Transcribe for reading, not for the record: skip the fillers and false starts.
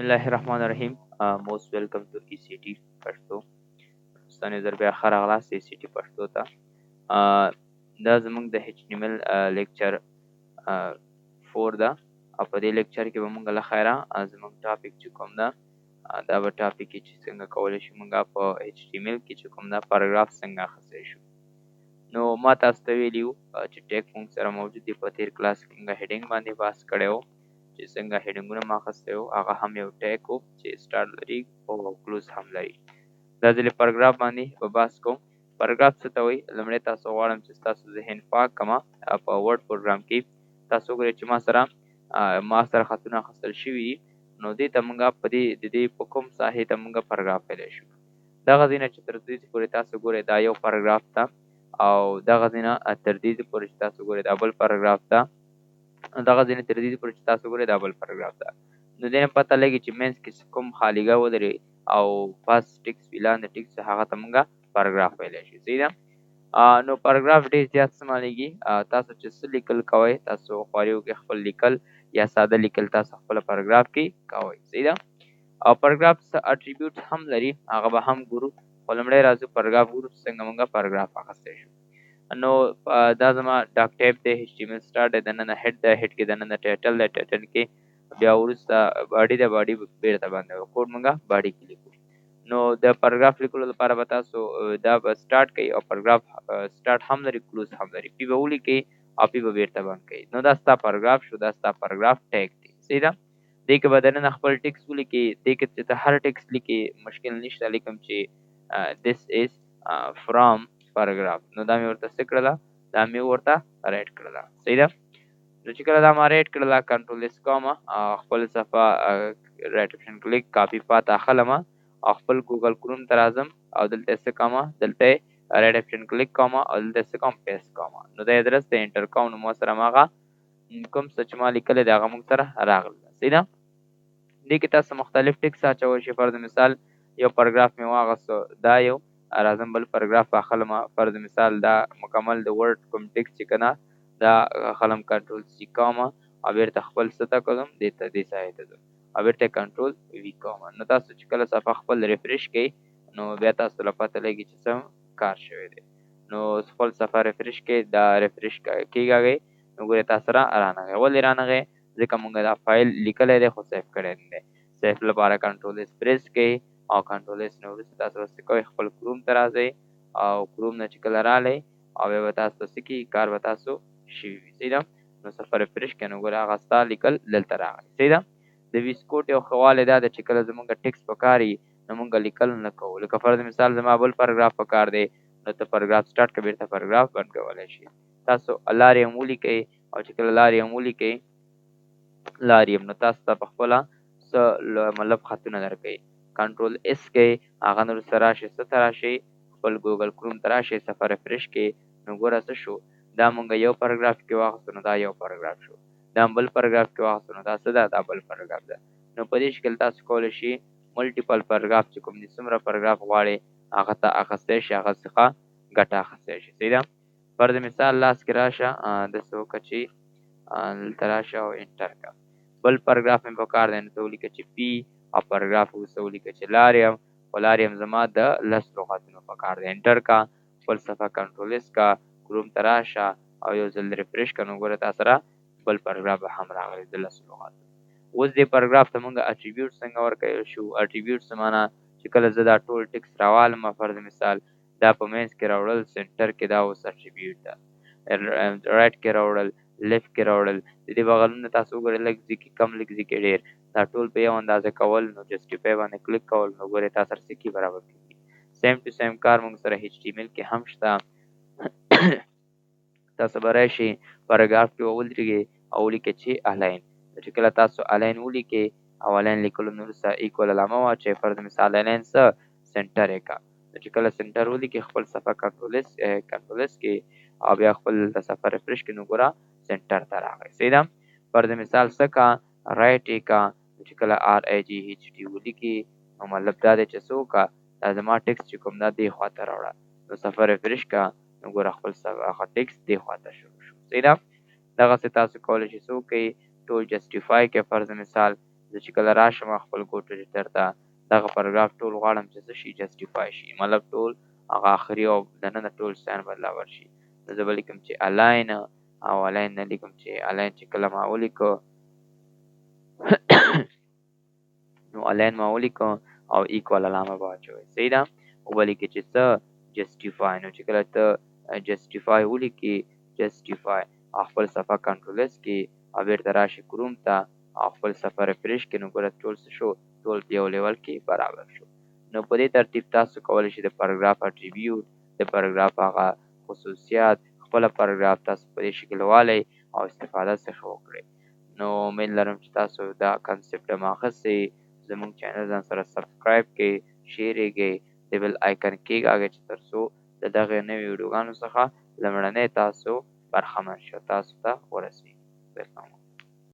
الله الرحمن الرحیم. Most welcome to E C T Pashto. دوستان، یو ځل بیا ښه راغلاست ای سي ټي پښتو ته. دا زموږ د ایچ ټي ایم ایل لیکچر 4 ده او په دې لیکچر کې به موږ له خیره زموږ ټاپک چې کوم ده، دا به ټاپک چې څنګه کولی شو موږ په ایچ ټي ایم ایل کې چې کوم ده پاراګراف څنګه اخیستی شو. نو ما تاسو ته ویلي وو چې ټیک موږ سره موجود دی. په تېر کلاس کې موږ هیډینګ باندې بحث کړی و چې څنګه هیډینګونه ما اخیستی وو، هغه هم یو ټیک و چې سټارټ لري او کلوز هم لري. دا ځلې پاراګراف باندې به بحث کوم. پاراګراف څه ته وایي؟ لومړی تاسو غواړم چې ستاسو ذهن پاک کړم. په ورډ پروګرام کې تاسو وګورئ چې ما سره خطونه اخیستل شوي دي. نو دې ته موږ په دې د دې په کوم ساحې ته موږ پاراګراف ویلی شو؟ دغه ځای نه چې تر دې پورې تاسو ګورئ، دا یو پاراګراف ده او دغه ځای نه تر دې پورې چې تاسو ګورئ، دا بل پاراګراف ده. دغه ځای نه تر دې پورې چې تاسو ګورئ، دا بل پاراګراف ده. نو دې نه پته لګي چې منځ کې کوم خالیګاه ولري او پاس ټیکس وي، لاندې ټیکس، هغه ته موږ پاراګراف ویلی شو. صحیح ده؟ نو پاراګراف ډېر زیات استعمالېږي. تاسو چې څه لیکل کوئ، تاسو خواري وکړئ، خپل لیکل یا ساده لیکل تاسو خپل پاراګراف کې کوئ. صحیح ده؟ او پاراګراف څه اټریبیوټ هم لري، هغه به هم ګورو، خو لومړی راځو پاراګراف ګورو چې څنګه موږ پاراګراف اخیستی شو. نو دا زما ډاک ټایپ دی، ایچ ټي ایم ایل سټارټ دی، دننه هیډ دی، هیډ کې دننه ټایټل دی، ټایټل کې بیا وروسته باډي ده، باډي بیرته باندې کوډ موږ باډي کې لیکو. نو د پاراګراف لیکلو لپاره به تاسو دا به سټارټ کوي او پاراګراف سټارټ هم لري، کلوز هم لري. پی به ولیکئ او پی به بیرته بند کوي. نو دا ستا پاراګراف شو، دا ستا پاراګراف ټیګ دی. صحیح ده؟ دې کې به دننه خپل ټیکس ولیکئ. دې کې چې ته هر ټیکس لیکې، مشکل نشته. لیکم چې this is from paragraph. نو دا مې ورته څه کړله؟ دا مې ورته رایټ کړله. صحیح ده؟ نو چې کله دا ما رایټ کړله، کنټرول اس کوم، خپل صفحه رایټ اپشن کلیک، کاپي پاته اخلم او خپل ګوګل کروم ته راځم او دلته څه کوم؟ دلته رایټ اپشن کلیک کوم او دلته څه کوم؟ پیست کوم. نو دا ادرس ته انټر کوم، نو مو سره ماغه کوم څه چې ما لیکلی دی، هغه موږ سره راغله. صحیح ده؟ دې کې تاسو مختلف ټیکس اچولی شئ. فرض مثال یو پاراګراف مې واغستو، دا یو راځم بل پاراګراف اخلم. فرض مثال دا مکمل د ورډ کوم ټیکس چې کنه، دا اخلم، کنټرول سی کوم او بیرته خپل څه ته کوم؟ دې ته، دې ساحې ته ځم او بیرته کنټرول وی کوم. نو تاسو چې کله صفحه خپل ریفرش کړئ، نو بیا تاسو له پته لګي چې څه کار شوی دی. نو خپل صفحه ریفرش کړئ، دا ریفرش کیږي. نو ګورئ، تاسو سره رانغی. ولې رانغی؟ ځکه مونږ دا فایل لیکلی دی خو سیف کړی نه دی. سیف لپاره کنټرول اس پریس کړئ او کنټرول اس نه وروسته تاسو به څه کوئ؟ خپل کروم ته راځئ او کروم نه چې کله راغلئ او بیا به تاسو څه کیږي؟ کار به تاسو شوي وي. صحیح ده؟ نو صفحه ریفرش کړئ، نو ګوره هغه ستا لیکل دلته راغی. صحیح ده؟ د ویس کوډ یو ښه والی دا ده چې کله زمونږ ټیکس پکار وي، نو مونږ لیکل نه کوو. لکه فرض مثال زما بل پاراګراف پکار دی، نو ته پاراګراف سټارټ کړه، بیرته پاراګراف بند کولی شي. تاسو لارې هم ولیکئ او چې کله لارې هم ولیکئ، لارې هم، نو تاسو ته په خپله څه مطلب خطونه درکوي. کنټرول اس کوي، هغه نور څه راشي، څه ته راشي؟ خپل ګوګل کروم ته راشي، صفحه ریفرش کړئ. نو ګوره څه شو؟ دا مونږ یو پاراګراف کې واخیستو، نو دا یو پاراګراف شو. دا بل پاراګراف کې واخیستو، نو دا څه ده؟ دا بل پاراګراف ده. نو په دې شکل تاسو کولی شئ ملټیپل پاراګراف چې کوم دي، څومره پاراګراف غواړئ، هغه ته اخیستی شي، هغه څخه ګټه اخیستی شي. صحیح ده؟ فرض مثال لاس کې راشه، داسې وکړه چې دلته راشه او انټر کړه. بل پاراګراف مې پکار دی، نو ته ولیکه چې پی او پاراګراف وروسته ولیکه چې لاریم، خو لاریم زما د 10 لغاتونو پکار دی. انټر کا، خپل صفحه کنټرول اس کا، کروم ته راشه او یو ځل ریفرش کړه. نو ګوره، تا سره بل پاراګراف به هم راغلی د 10 لغاتو. اوس دې پاراګراف ته مونږ اټریبیوټ څنګه ورکولی شو؟ اټریبیوټ څه معنا؟ چې کله زه دا ټول ټیکس راوالم، فرض مثال دا په منځ کې راوړل، سنټر کې، دا اوس اټریبیوټ ده. رایټ کې راوړل، لیفت کې راوړل، د دې بغلونه تاسو وګورئ، لږ ځای کې کم، لږ ځای کې ډېر، دا ټول په یو اندازه کول، نو جسټیفای باندې کلیک کول، نو ګورئ تاسو سره څه کې برابر کیږي. سیم ټو سیم کار موږ سره ایچ ټي ایم ایل کې هم شته. تاسو به راشئ، پاراګراف کې به ودرېږئ او ولیکئ چې الاین. چې کله تاسو الاین ولیکئ او الاین لیکلو نه وروسته ایکول علامه واچوئ، فرض مثال الاین څه سنټر یې کا. نو چې کله سنټر ولیکئ، خپل صفحه کنټرول اس کې او بیا خپل د صفحه ریفرش کې، نو ګوره سنټر ته راغی. صحیح ده؟ فرض مثال څه کا؟ رایټ یې کا. چې کله آر ای جی ایچ ټي ولیکي، نو مطلب دا دی چې څه وکړه؟ دا زما ټیکس چې کوم دا دې خواته راوړه. نو صفحه ریفرش کا، نو ګوره خپل هغه ټیکس دې خواته شروع شو. صحیح ده؟ دغسې تاسو کولی شئ څه وکړئ؟ ټول جسټیفای کې، فرض مثال زه چې کله راشم خپل ګو ټو ایډیټر ته، دغه پاراګراف ټول غواړم چې څه شي؟ جسټیفای شي، مطلب ټول هغه آخري او دننه ټول شیان برابر شي. نو زه به لیکم چې الاین، او الاین نه لیکم چې الاین. چې کله ما ولیکو، نو الاین ما ولیکو او ایکوال علامه به واچوئ، صحیح ده؟ وبه لیکي چې څه؟ جسټیفای. نو چې کله ته جسټیفای ولیکې، جسټیفای، او خپل صفحه کنټرول اس کې او بیرته راشي کروم ته او خپل صفحه ریفرش کې، نو ګوره ټول څه شو؟ ټول په یو لیول کې برابر شو. نو په دې ترتیب تاسو کولی شئ د پاراګراف اټریبیوټ، د پاراګراف هغه خصوصیات، خپله پاراګراف تاسو په دې شکل والی او استفاده څخه وکړئ. نو امید لرم چې تاسو دا کنسپټ هم اخیستی. زموږ چینل ځان سره سبسکرایب کړئ، شیر یې کړئ، د بیل آیکن کیکاږئ چې تر څو د دغه نوي ویډیوګانو څخه لومړنی تاسو برخمن شئ، تاسو ته ورسیږي.